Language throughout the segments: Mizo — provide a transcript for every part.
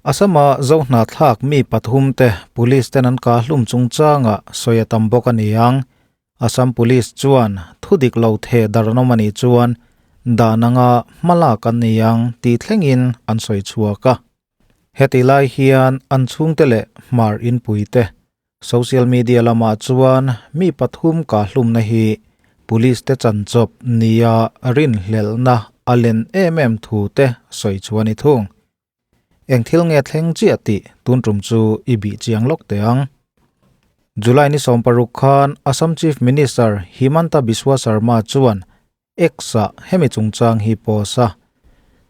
Assam-a Zohnahthlak mi pathumte Police ten an kah hlum chungchanga sawi a tam bawk a ni ang. Assam Police chuan thu dik lo theh dar an awm a nih chuan dan anga hma lak an ni ang tih thlengin an sawi chhuak a. Heti lai hian an chhungte leh hmar inpuite social media lamah chuan mi pathum kah hlumna hi Police te chanchawp nia rinhlelhna a len em em thu te sawi chu a ni thung. Eng thil nge thleng chiah tih tun tum chu i bih chiang lawk teh ang. July ni 16 khan Assam Chief Minister Himanta Biswa Sarma chuan X-ah hemi chungchang hi post a.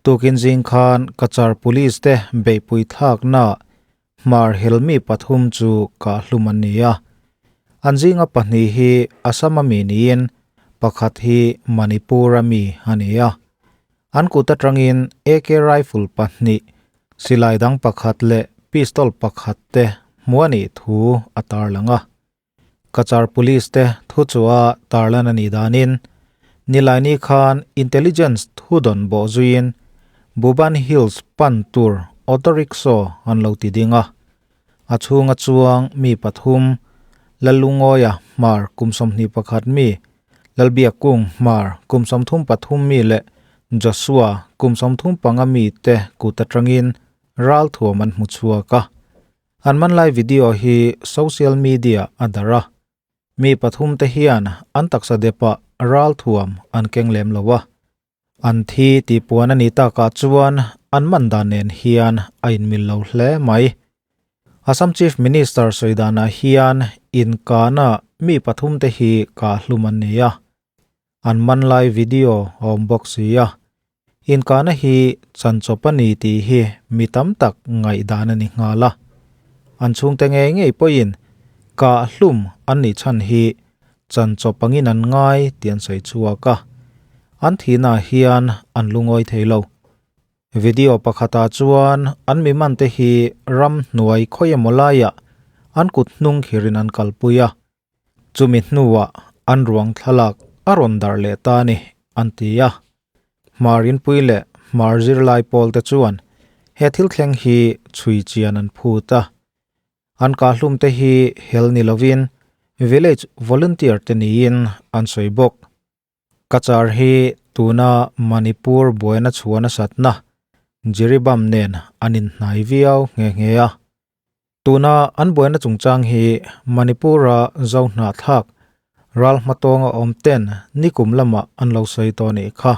Tukin zing khan Cachar Police te beihpui thlakna hmar helmi pathum chu kah hlum an ni a. An zinga pahnih hi Assam-a mi niin pakhat hi Manipur-a mi a ni a. An kut atangin AK rifle pahnih, silai dang pakhat leh pistol pakhat te hmuh a nih thu a tarlang a. Cachar Police te thu chua tarlan a nih danin Nilaini khan intelligence thudawn bawh zuiin Buban Hills pan tur auto rickshaw an lo ti ding a. A chhunga chuang mi pathum, Lalungawia Hmar kum 21 mi, Lalbiakung Hmar kum 33 mi leh Joshua kum 35 mi te kut atangin ralthuam an hmu chhuak a. An man lai video hi social media a darh a. Mi pathum te hian an taksa depah ralthuam an keng lem lo a. An thi tih puan a ni takah chuan an man dan nen hian a inmil lo hle mai. Assam Chief Minister sawi danah hian inkana mi pathum te hi kah hlum an ni a. An man lai video a awm bawk si a. Inkana hi chanchawp a ni tih hi mi tam tak ngaihdan a ni nghal a. An chhungte ngei ngei pawhin kah hlum an nih chhan hi chanchawp angin an ngai tih an sawi chhuak a. An thihnaah hian an lungawi thei lo. Video pakhatah chuan an mi mante hi ramhnuai khawi emaw laiah an kut hnung khirin an kalpui a. Chumi hnuah an ruang thlalak a rawn darh leh ta a ni, an ti a. Hmar inpui leh hmar zirlai pawl te chuan he thil thleng hi chhui chian an phut a. An kahhlum te hi hel ni lovin village volunteer te niin an sawi bawk. Cachar hi tuna Manipur buaina chhuah nasatna Jiribam nen an inhnai viau nghe nghe a. Tuna an buaina chungchang hi Manipur-a Zohnahthlak ral hmatawnga awm ten nikum lamah an lo sawi tawh anih kha.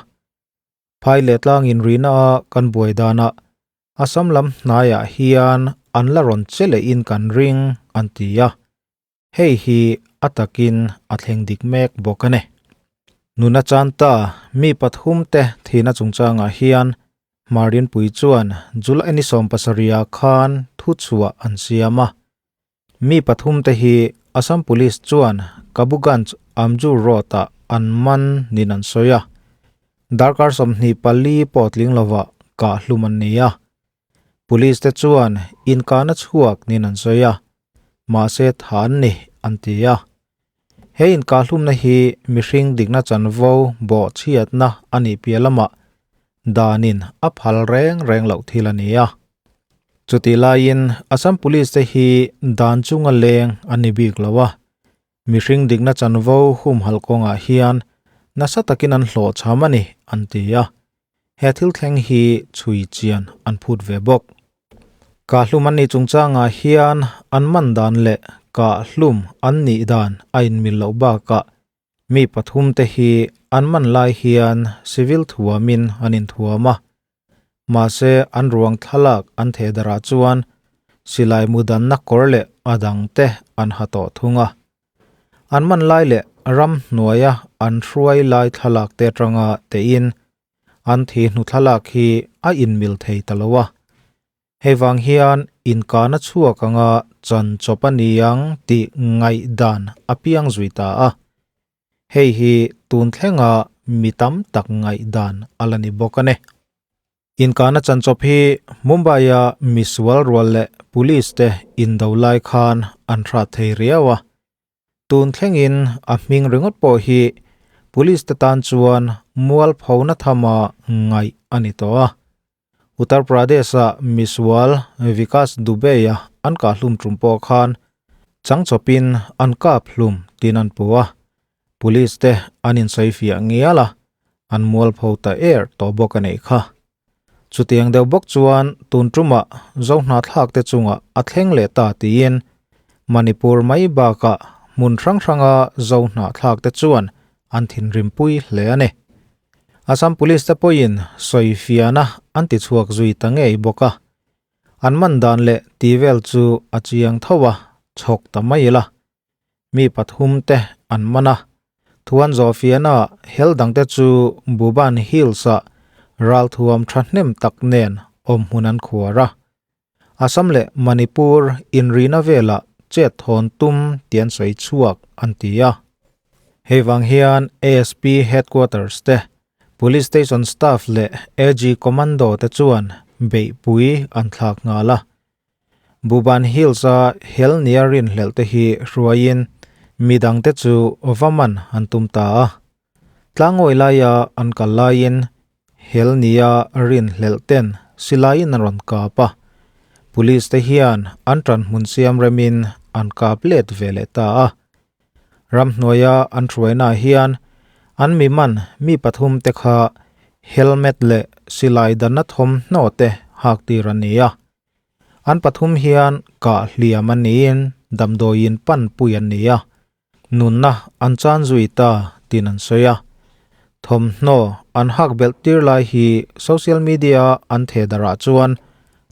Phai leh tlang inrihna a kan buai danah Assam lam hnaiah hian an la rawn che lehin kan ring an ti a. Hei hi a takin a thleng dik mek bawk a ni. Nuna Chanta mi pathum te thihna chungchangah hian Hmarinpui chuan July ni 17 ah khan thuchhuah an siam a. Mi pathum te hi Assam Police chuan Kabuganj Amjur Road ah an man niin an sawi a. Darkar 24 pawh tling lovah kah hlum an ni a. Police te chuan inkahna chhuak niin an sawi a, mahse tha an ni an ti a. He inkahhlumna hi mihring dikna chanvo bawhchhiatna a nih piah lamah danin a phal reng reng loh thil a ni a. Chutih laiin Assam Police te hi dan chunga leng an ni bik lo a, mihring dikna chanvo humhalh kawngah hian nasa takin an hlawhchham a ni an ti a. He thil thleng hi chhui chian an phut ve bawk. Kahhlum an nih chungchangah hian an man dan leh kahhlum an nih dan a inmil loh bakah mi pathum te hi an man lai hian civil thuamin an inthuam a. Mahse an ruang thlalak an theh darah chuan silai mu danna kawr leh a dang te an ha tawh thung a. An man lai leh ramhnuaia an hruai lai thlalak te atanga tein an thi hnu thlalak hi a inmil thei ta lo a. Hei vang hian inkahna chhuak anga chan chawp a ni ang tih ngaihdan a piang zui ta a. Hei hi tun thlenga mi tam tak ngaihdan a la ni bawk a ni. Inkahna chanchawp hi Mumbai-a misual rual leh police te indo lai khan an hrat thei riau a. Tun thlengin a hming ringawt pawh hi police te tan chuan mualphona thama ngaih a ni tawh a. Uttar Pradesh-a misual Vikas Dubey-a an kah hlum tum pawh khan chang chawpin an kap hlum tiin an puh a, police te an insawifiah ngial a, an mualpho ta er tawh bawk a neih kha. Chutiang deuh bawk chuan tun tumah Zohnahthlak te chungah a thleng leh ta tiin Manipur mai bakah hmun hrang hranga Zohnahthlak te chuan an thinrimpui hle a ni. Assam Police te pawhin sawifiahna an tichhuak zui ta ngei bawk a. An man dan leh tih vel chu a chiang tho a, chhawk ta mai ila. Mi pathum te an man a, thuan zawhfiahna hel dangte chu Buban Hills-ah ralthuam thahnem tak nen awmhmun an khuar a. Assam leh Manipur inrina velah chet thawn tum tih an sawi chhuak an ti a. Hei vang hian ASP Headquarters te, Police Station staff leh AG Commando te chuan beihpui an thlak nghal a. Buban Hills-a hel nia rinhlelh te hi hruaiin midangte chu va man an tum ta a. Tlangawi laia an kal laiin hel nia rinhlelh ten silaiin an rawn kap a. Police te hian an ṭanhmun siam remin an kap let ve leh ta a. Ramhnuaia an hruainaah hian an mi man mi pathum te kha helmet leh silai danna thawmhnaw te hak tir an ni a. An pathum hian kah hliam an niin damdawiin panpui an ni a, nunna an chan zui ta tiin an sawi a. Thawmhnaw an hak belh tir lai hi social media an theh darah chuan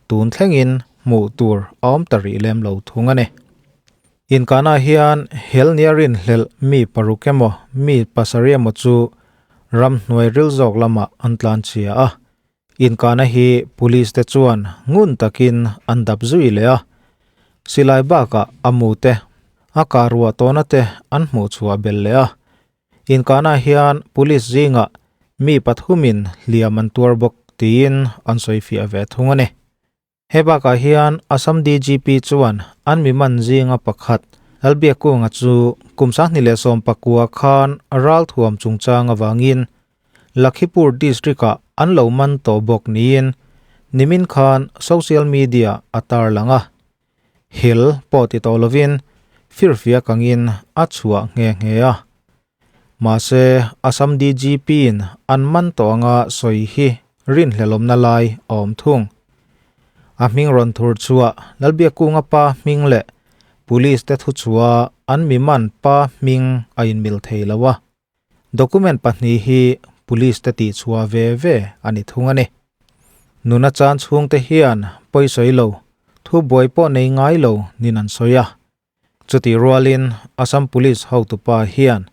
tun thlengin hmuh tur a awm ta rih lem lo thung a ni. Inkahnaah hian hel nia rinhlelh mi paruk emaw mi pasarih emaw chu ramhnuai ril zawk lamah an tlanchhia a. Inkahna hi police te chuan ngun takin an dap zui leh a, silai bakah a mu te, a kah ruah tawhna te an hmuh chhuah belh leh a. Inkahnaah hian police zingah mi pathumin hliam an tuar bawk tiin an sawifiah ve thung a ni. He bakah hian Assam DGP chuan an mi man zinga pakhat Lalbiakkunga chu kum 2019 khan ralthuam chungchang avangin Lakhipur district-ah an lo man tawh bawk niin nimin khan social media a tarlang a. Hil pawh ti tawh lovin firfiak angin a chhuah nghe nghe a. Mahse, Assam DGP-in an man tawh anga sawi hi rinhlelawmna lai a awm thung. A hming rawn thur chhuah Lalbiakkunga pa hming leh Police te thuchhuah an mi man pa hming a inmil thei lo a. Document pahnih hi Police te tihchhuah ve ve a ni thung a ni. Nuna chan chhungte hian pawisawi lo, thubuai pawh nei ngai lo nin an sawi a. Chutih rualin Assam Police hotupa hian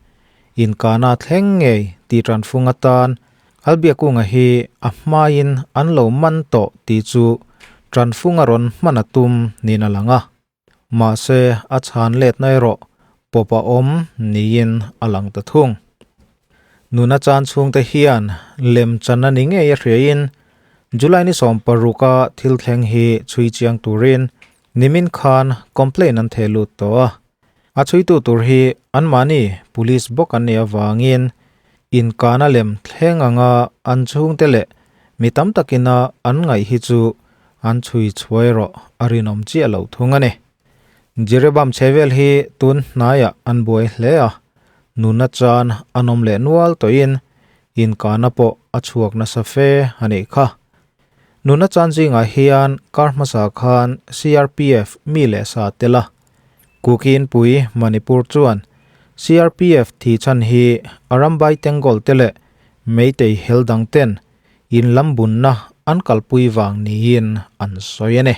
inkahna thleng ngei tih tanfung atan Albiakunga hi a hmain an lo man tawh tih chu tanfung a rawn hman a tum niin a lang a. Mahse a chhan letna erawh pawp a awm niin a lang ta thung. Nuna chan chhungte hian lem chan a ni ngei a hriain July ni 16 a thil thleng hi chhui chiang turin Nimin khan complaint an theh lut tawh a, a chhuitu tur hi anmahni police bawk an nih avangin inkahna lem thleng anga an chhungte leh mi tam takina an ngaih hi chu an chhui chhuai rawh a rinawm chiah lo thung a ni. Jiribam chhe vel hi tun hnaiah an buai hle a, nunna chan an awm leh nual tawhin inkahna pawh a chhuak nasa fe a nih kha. Nuna chan zingah hian kar hmasa khan CRPF mi leh sa tel a. Kuki inpui Manipur chuan CRPF thi chhan hi Arambai Tengol te leh Meitei hel dang ten in lam bunna an kalpui vang niin an sawi a ni.